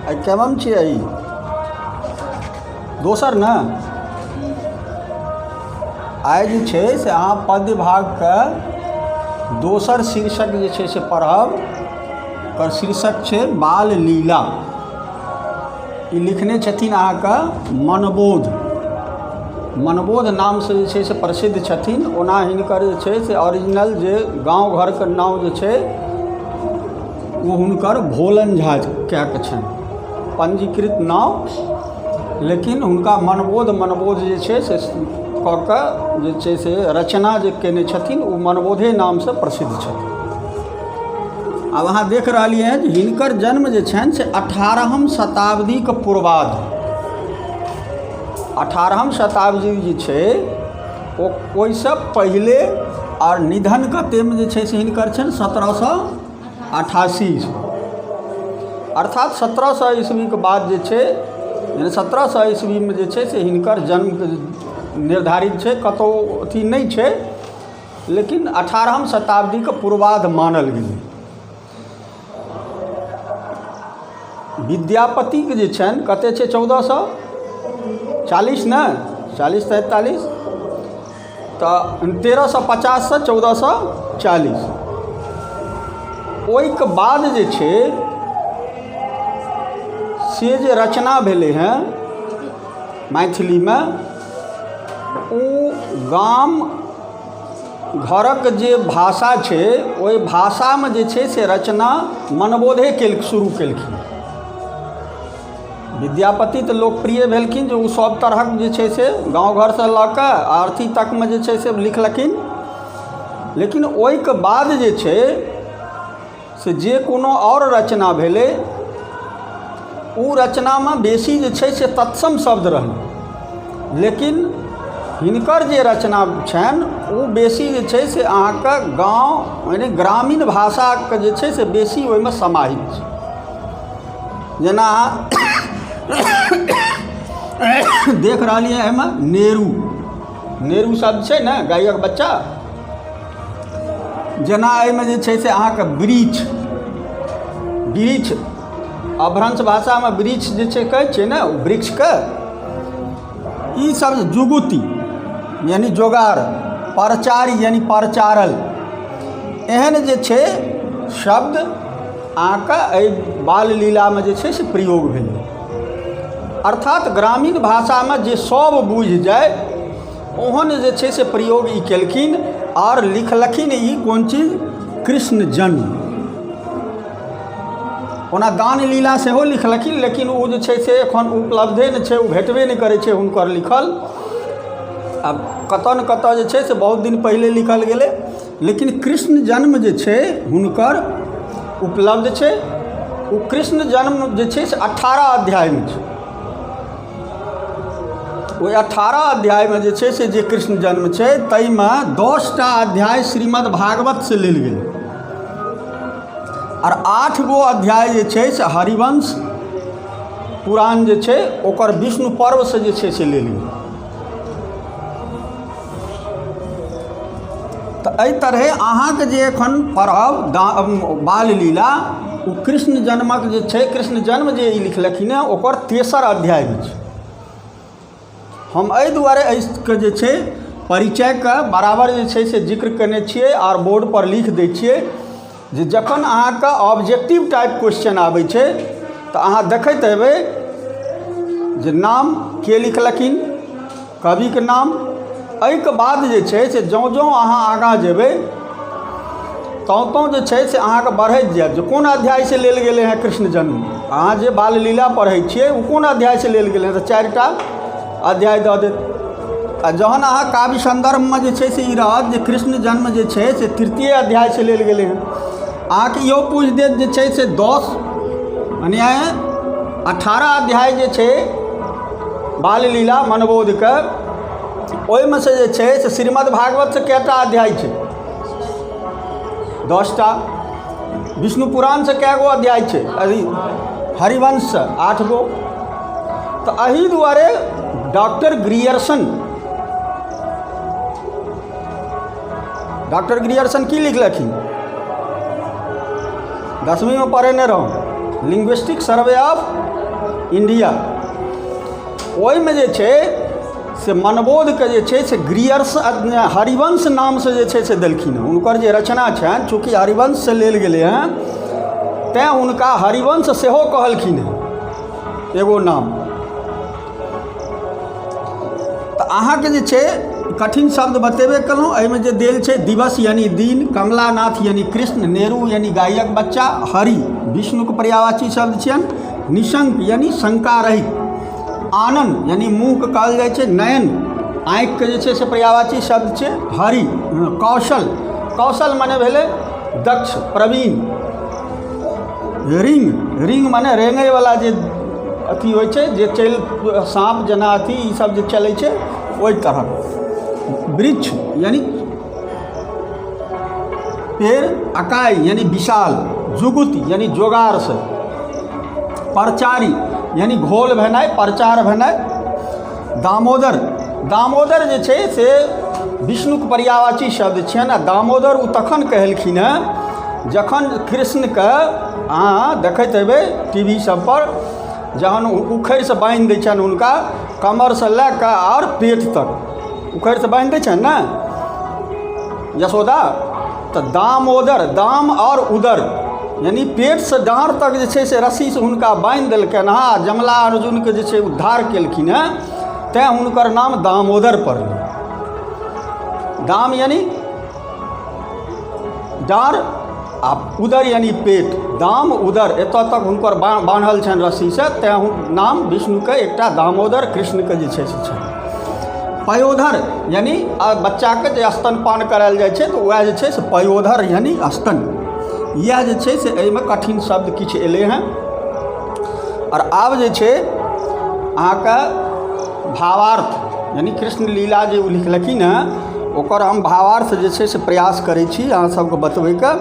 आइ केमन छियै ई दोसर ने आइ जे छै से अहाँ पद्य भागके दोसर शीर्षक जे छै से पढ़ब ओकर शीर्षक छै बाल लीला। ई लिखने छथिन अहाँके मनबोध। मनबोध नामसँ जे छै से प्रसिद्ध छथिन। ओना हिनकर जे छै से ओरिजिनल जे गाँव घरके नाम जे छै ओ हुनकर भोलन झा कए कऽ छनि पञ्जीकृत नाम, लेकिन हुनका मनबोध मनबोध जे छै से कऽ कऽ जे छै से रचना जे कयने छथिन ओ मनबोधे नामसँ प्रसिद्ध छथिन। आब अहाँ देख रहलियै हँ जे हिनकर जन्म जे छनि से 18म शताब्दीके पूर्वार्ध, 18म शताब्दी जे छै ओ ओहिसँ पहिले, आओर निधन कतेमे जे छै से हिनकर छनि 1788 ईस्वी, अर्थात 1700 ईस्वीके बाद जे छै, यानि 1700 ईस्वीमे जे छै से हिनकर जन्म निर्धारित छै, कतहु अथी नहि छै, लेकिन 18म शताब्दीके पूर्वार्ध मानल गेलै। विद्यापतिके जे छनि कतेक छै 1440 ने, 40 43, तऽ 1350सँ 1440, ओहिके बाद जे छै से जे रचना भेलै हेँ मैथिलीमे, ओ गाम घरक जे भाषा छै ओहि भाषामे जे छै से रचना मनबोधे शुरू केलखिन। विद्यापति तऽ लोकप्रिय भेलखिन जे ओ सभ तरहक जे छै से गाँव घरसँ लऽ कऽ अथी तकमे जे छै से लिखलखिन, लेकिन ओहिके बाद जे छै से जे कोनो आओर रचना भेलै ओ रचनामे बेसी जे छै से तत्सम शब्द रहलै, लेकिन हिनकर जे रचना छनि ओ बेसी जे छै से अहाँके गाँव यानि ग्रामीण भाषाके जे छै से बेसी ओहिमे समाहित छै। जेना अहाँ देख रहलियै एहिमे नेरू, नेरू शब्द छै ने गायक बच्चा, जेना एहिमे जे छै से अहाँके वृक्ष, वृक्ष अपभ्रंश भाषामे वृक्ष जे छै कहै छियै ने वृक्षके, ई सब जुगुती यानि जोगाड़, परचारी यानि परचारल, एहन जे छै शब्द अहाँके एहि बाल लीलामे जे छै से प्रयोग भेलै। अर्थात ग्रामीण भाषामे जे सब बुझि जाइ ओहन जे छै से प्रयोग ई केलखिन आओर लिखलखिन ई कोन चीज, कृष्ण जन्म। ओना दान लीला सेहो लिखलखिन, लेकिन ओ जे छै से एखन उपलब्धे नहि छै, ओ भेटबे नहि करै छै हुनकर लिखल। आब कतऽ ने कतऽ जे छै से बहुत दिन पहिले लिखल गेलै, लेकिन कृष्ण जन्म जे छै हुनकर उपलब्ध छै। ओ कृष्ण जन्म जे छै से 18 अध्यायमे छै। ओहि 18 अध्यायमे जे छै से जे कृष्ण जन्म छै ताहिमे 10टा अध्याय श्रीमद् भागवतसँ लेल गेलै आओर 8 गो अध्याय जे छै से हरिवंश पुराण जे छै ओकर विष्णु पर्वसँ जे छै से लेल गेलै। तऽ एहि तरहे अहाँके जे एखन पढ़ब बाल लीला, ओ कृष्ण जन्मक जे छै, कृष्ण जन्म जे ई लिखलखिन हँ ओकर तेसर अध्यायमे छै। हम एहि दुआरे एहिके जे छै परिचयके बराबर जे छै से जिक्र कयने छियै आओर बोर्डपर लिख दै छियै जे जखन अहाँके ऑब्जेक्टिव टाइप क्वेश्चन आबै छै तऽ अहाँ देखैत हेबै जे नाम के लिखलखिन, कविके नाम। एहिके बाद जे छै से जँ जँ अहाँ आगाँ जेबै तँ तँ जे छै से अहाँके बढ़ैत जायत जे कोन अध्यायसँ लेल गेलै हँ कृष्ण जन्म। अहाँ जे बाल लीला पढ़ै छियै ओ कोन अध्यायसँ लेल गेलै हँ, तऽ 4टा अध्याय दऽ देत। आ जहन अहाँ काव्य सन्दर्भमे जे छै से ई रहत जे कृष्ण जन्म जे छै से तृतीय अध्यायसँ लेल गेलै हँ, अहाँके इहो पूछि देत जे छै से 10 यानि 18 अध्याय जे छै बाल लीला मनबोधके, ओहिमे से जे छै से श्रीमद् भागवतसँ कएटा अध्याय छै, 10टा। विष्णु पुराणसँ कए गो अध्याय छै, अभी हरिवंशसँ 8 गो। तऽ एहि दुआरे डॉक्टर ग्रियर्सन की लिखलखिन, 10वींमे पढ़ेने रहौँ, लिंग्विस्टिक सर्वे ऑफ इंडिया। ओहिमे जे छै से मनबोधके जे छै से ग्रियर्स हरिवंश नामसँ जे छै से देलखिन हँ। हुनकर जे रचना छनि, चूँकि हरिवंशसँ लेल गेलै हँ, तैँ हुनका हरिवंश सेहो कहलखिन हँ एगो नाम। तऽ अहाँके जे छै कठिन शब्द बतेबे केलहुँ। एहिमे जे देल छै, दिवस यानि दिन, कमलानाथ यानि कृष्ण, नेहरू यानि गायक बच्चा, हरि विष्णुके पर्यायवाची शब्द छियनि, निशंक यानि शंका रहित, आनन यानि मुँहके कहल जाइ छै, नयन आँखिके जे छै से पर्यायवाची शब्द छै, हरि कौशल, कौशल मने भेलै दक्ष, प्रवीण, रिंग, रिंग मने रेंगैवला जे अथी होइ छै, जे चलि साँप जेना अथी ईसब जे चलै छै ओहि तरहक, वृक्ष यानि पेड़, अकाय यानि विशाल, जुगुत यानि जोगारसँ, परचारी यानि घोल भेनाइ, प्रचार भेनाइ, दामोदर, दामोदर जे छै से विष्णुके पर्यायवाची शब्द छियनि आ दामोदर ओ तखन कहलखिन हेँ जखन कृष्णके अहाँ देखैत हेबै टी वी सभपर, जहन उखड़िसँ बान्हि दै छनि हुनका कमरसँ लए कऽ आओर पेट तक उखड़िसँ बान्हि दै छनि ने यशोदा, तऽ दामोदर, दाम आओर उदर यानि पेटसँ डाँड़ तक जे छै से रस्सीसँ हुनका बान्हि देलकनि हँ आ जमला अर्जुनके जे छै उद्धार केलखिन हेँ, तैँ हुनकर नाम दामोदर पड़लै। दाम यानि डाँड़ आ उदर यानि पेट, दाम उदर एतऽ तक हुनकर बान्हल छनि रस्सीसँ, तैँ नाम विष्णुके एकटा दामोदर कृष्णके जे छै से छनि। पयोधर यानि बच्चाके जे स्तनपान करायल जाइ छै तऽ वएह जे छै से पयोधर यानि स्तन। इएह जे छै से एहिमे कठिन शब्द किछु एलै हँ। आओर आब जे छै अहाँके भावार्थ यानि कृष्ण लीला जे ओ लिखलखिन हँ, ओकर हम भावार्थ जे छै से प्रयास करै छी अहाँ सबके बतबैके।